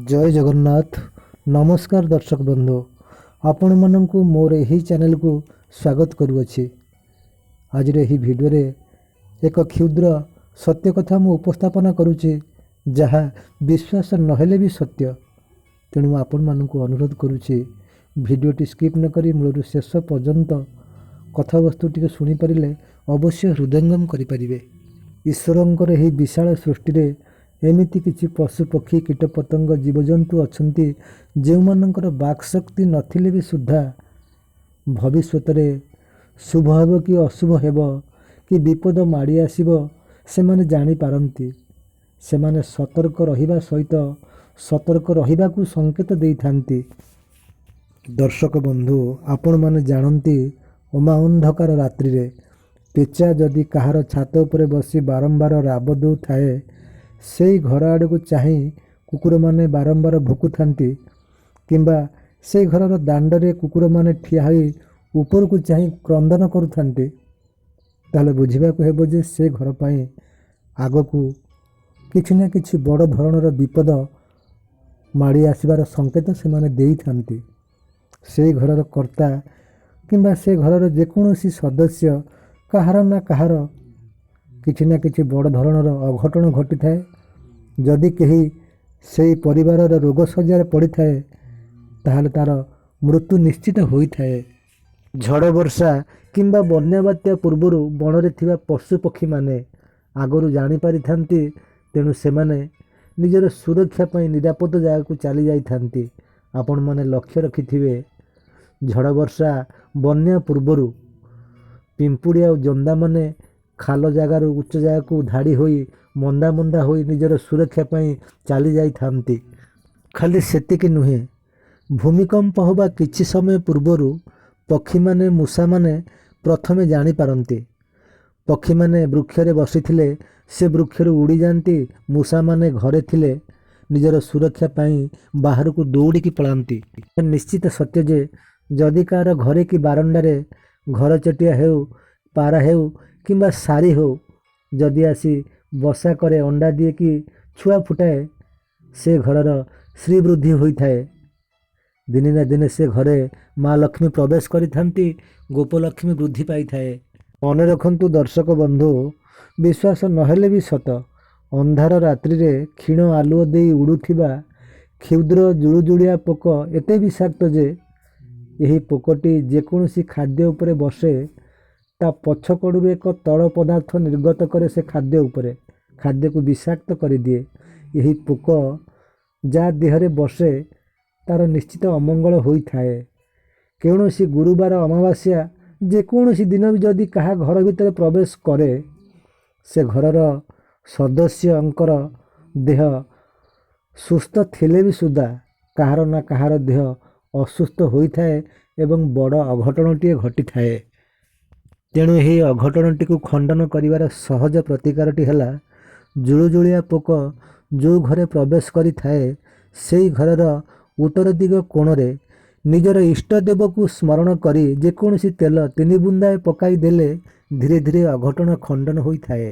ଜୟ ଜଗନ୍ନାଥ। ନମସ୍କାର ଦର୍ଶକ ବନ୍ଧୁ, ଆପଣମାନଙ୍କୁ ମୋର ଏହି ଚ୍ୟାନେଲକୁ ସ୍ୱାଗତ କରୁଅଛି। ଆଜିର ଏହି ଭିଡ଼ିଓରେ ଏକ କ୍ଷୁଦ୍ର ସତ୍ୟ କଥା ମୁଁ ଉପସ୍ଥାପନା କରୁଛି, ଯାହା ବିଶ୍ୱାସ ନହେଲେ ବି ସତ୍ୟ। ତେଣୁ ମୁଁ ଆପଣମାନଙ୍କୁ ଅନୁରୋଧ କରୁଛି, ଭିଡ଼ିଓଟି ସ୍କିପ୍ ନକରି ମୂଳରୁ ଶେଷ ପର୍ଯ୍ୟନ୍ତ କଥାବସ୍ତୁ ଟିକେ ଶୁଣିପାରିଲେ ଅବଶ୍ୟ ହୃଦୟଙ୍ଗମ କରିପାରିବେ। ଈଶ୍ୱରଙ୍କର ଏହି ବିଶାଳ ସୃଷ୍ଟିରେ ଏମିତି କିଛି ପଶୁ, ପକ୍ଷୀ, କୀଟପତଙ୍ଗ, ଜୀବଜନ୍ତୁ ଅଛନ୍ତି, ଯେଉଁମାନଙ୍କର ବାକ୍ଶକ୍ତି ନଥିଲେ ବି ସୁଦ୍ଧା ଭବିଷ୍ୟତରେ ଶୁଭ ହେବ କି ଅଶୁଭ ହେବ କି ବିପଦ ମାଡ଼ି ଆସିବ, ସେମାନେ ଜାଣିପାରନ୍ତି। ସେମାନେ ସତର୍କ ରହିବା ସହିତ ସତର୍କ ରହିବାକୁ ସଂକେତ ଦେଇଥାନ୍ତି। ଦର୍ଶକ ବନ୍ଧୁ, ଆପଣମାନେ ଜାଣନ୍ତି, ଅମା ଅନ୍ଧକାର ରାତ୍ରିରେ ପେଚା ଯଦି କାହାର ଛାତ ଉପରେ ବସି ବାରମ୍ବାର ରାବ ଦେଉଥାଏ, ସେଇ ଘର ଆଡ଼କୁ ଚାହିଁ କୁକୁରମାନେ ବାରମ୍ବାର ଭୁକୁଥାନ୍ତି, କିମ୍ବା ସେଇ ଘରର ଦାଣ୍ଡରେ କୁକୁରମାନେ ଠିଆ ହୋଇ ଉପରକୁ ଚାହିଁ କ୍ରନ୍ଦନ କରୁଥାନ୍ତି, ତାହେଲେ ବୁଝିବାକୁ ହେବ ଯେ ସେ ଘର ପାଇଁ ଆଗକୁ କିଛି ନା କିଛି ବଡ଼ ଧରଣର ବିପଦ ମାଡ଼ି ଆସିବାର ସଂକେତ ସେମାନେ ଦେଇଥାନ୍ତି। ସେଇ ଘରର କର୍ତ୍ତା କିମ୍ବା ସେ ଘରର ଯେକୌଣସି ସଦସ୍ୟ, କାହାର ନା କାହାର କିଛି ନା କିଛି ବଡ଼ ଧରଣର ଅଘଟଣ ଘଟିଥାଏ। ଯଦି କେହି ସେଇ ପରିବାରର ରୋଗ ଶଯ୍ୟାରେ ପଡ଼ିଥାଏ, ତାହେଲେ ତା'ର ମୃତ୍ୟୁ ନିଶ୍ଚିତ ହୋଇଥାଏ। ଝଡ଼ ବର୍ଷା କିମ୍ବା ବନ୍ୟା ବାତ୍ୟା ପୂର୍ବରୁ ବଣରେ ଥିବା ପଶୁ ପକ୍ଷୀମାନେ ଆଗରୁ ଜାଣିପାରିଥାନ୍ତି। ତେଣୁ ସେମାନେ ନିଜର ସୁରକ୍ଷା ପାଇଁ ନିରାପଦ ଜାଗାକୁ ଚାଲି ଯାଇଥାନ୍ତି। ଆପଣମାନେ ଲକ୍ଷ୍ୟ ରଖିଥିବେ, ଝଡ଼ ବର୍ଷା ବନ୍ୟା ପୂର୍ବରୁ ପିମ୍ପୁଡ଼ି ଆଉ ଜନ୍ଦାମାନେ ଖାଲ ଜାଗାରୁ ଉଚ୍ଚ ଜାଗାକୁ ଧାଡ଼ି ହୋଇ, ମନ୍ଦା ମନ୍ଦା ହୋଇ ନିଜର ସୁରକ୍ଷା ପାଇଁ ଚାଲି ଯାଇଥାନ୍ତି। ଖାଲି ସେତିକି ନୁହେଁ, ଭୂମିକମ୍ପ ହେବା କିଛି ସମୟ ପୂର୍ବରୁ ପକ୍ଷୀମାନେ, ମୂଷାମାନେ ପ୍ରଥମେ ଜାଣିପାରନ୍ତି। ପକ୍ଷୀମାନେ ବୃକ୍ଷରେ ବସିଥିଲେ ସେ ବୃକ୍ଷରୁ ଉଡ଼ିଯାଆନ୍ତି। ମୂଷାମାନେ ଘରେ ଥିଲେ ନିଜର ସୁରକ୍ଷା ପାଇଁ ବାହାରକୁ ଦୌଡ଼ିକି ପଳାନ୍ତି। ନିଶ୍ଚିତ ସତ୍ୟ ଯେ ଯଦି କାହାର ଘରେ କି ବାରଣ୍ଡାରେ ଘରଚଟିଆ ହେଉ, ପାରା ହେଉ କିମ୍ବା ଶାରୀ ହେଉ, ଯଦି ଆସି ବସା କରେ, ଅଣ୍ଡା ଦିଏ କି ଛୁଆ ଫୁଟାଏ, ସେ ଘରର ଶ୍ରୀବୃଦ୍ଧି ହୋଇଥାଏ। ଦିନେ ନା ଦିନେ ସେ ଘରେ ମା ଲକ୍ଷ୍ମୀ ପ୍ରବେଶ କରିଥାନ୍ତି, ଗୋପଲକ୍ଷ୍ମୀ ବୃଦ୍ଧି ପାଇଥାଏ। ମନେ ରଖନ୍ତୁ ଦର୍ଶକ ବନ୍ଧୁ, ବିଶ୍ୱାସ ନହେଲେ ବି ସତ, ଅନ୍ଧାର ରାତ୍ରିରେ କ୍ଷୀଣ ଆଲୁଅ ଦେଇ ଉଡ଼ୁଥିବା କ୍ଷୁଦ୍ର ଜୁଳୁଜୁଳିଆ ପୋକ ଏତେ ବିଷାକ୍ତ ଯେ ଏହି ପୋକଟି ଯେକୌଣସି ଖାଦ୍ୟ ଉପରେ ବସେ, ତା ପଛ କଡ଼ରୁ ଏକ ତରଳ ପଦାର୍ଥ ନିର୍ଗତ କରେ। ସେ ଖାଦ୍ୟ ଉପରେ ଖାଦ୍ୟକୁ ବିଷାକ୍ତ କରିଦିଏ। ଏହି ପୋକ ଯାହା ଦେହରେ ବସେ, ତାର ନିଶ୍ଚିତ ଅମଙ୍ଗଳ ହୋଇଥାଏ। କୌଣସି ଗୁରୁବାର, ଅମାବାସ୍ୟା, ଯେକୌଣସି ଦିନ ବି ଯଦି କାହା ଘର ଭିତରେ ପ୍ରବେଶ କରେ, ସେ ଘରର ସଦସ୍ୟଙ୍କର ଦେହ ସୁସ୍ଥ ଥିଲେ ବି ସୁଦ୍ଧା କାହାର ନା କାହାର ଦେହ ଅସୁସ୍ଥ ହୋଇଥାଏ ଏବଂ ବଡ଼ ଅଘଟଣଟିଏ ଘଟିଥାଏ। ତେଣୁ ଏହି ଅଘଟଣଟିକୁ ଖଣ୍ଡନ କରିବାର ସହଜ ପ୍ରତିକାରଟି ହେଲା, ଜୁଳୁଜୁଳିଆ ପୋକ ଯେଉଁ ଘରେ ପ୍ରବେଶ କରିଥାଏ, ସେଇ ଘରର ଉତ୍ତର ଦିଗ କୋଣରେ ନିଜର ଇଷ୍ଟ ଦେବକୁ ସ୍ମରଣ କରି ଯେକୌଣସି ତେଲ ତିନି ବୁନ୍ଦାଏ ପକାଇ ଦେଲେ ଧୀରେ ଧୀରେ ଅଘଟଣ ଖଣ୍ଡନ ହୋଇଥାଏ।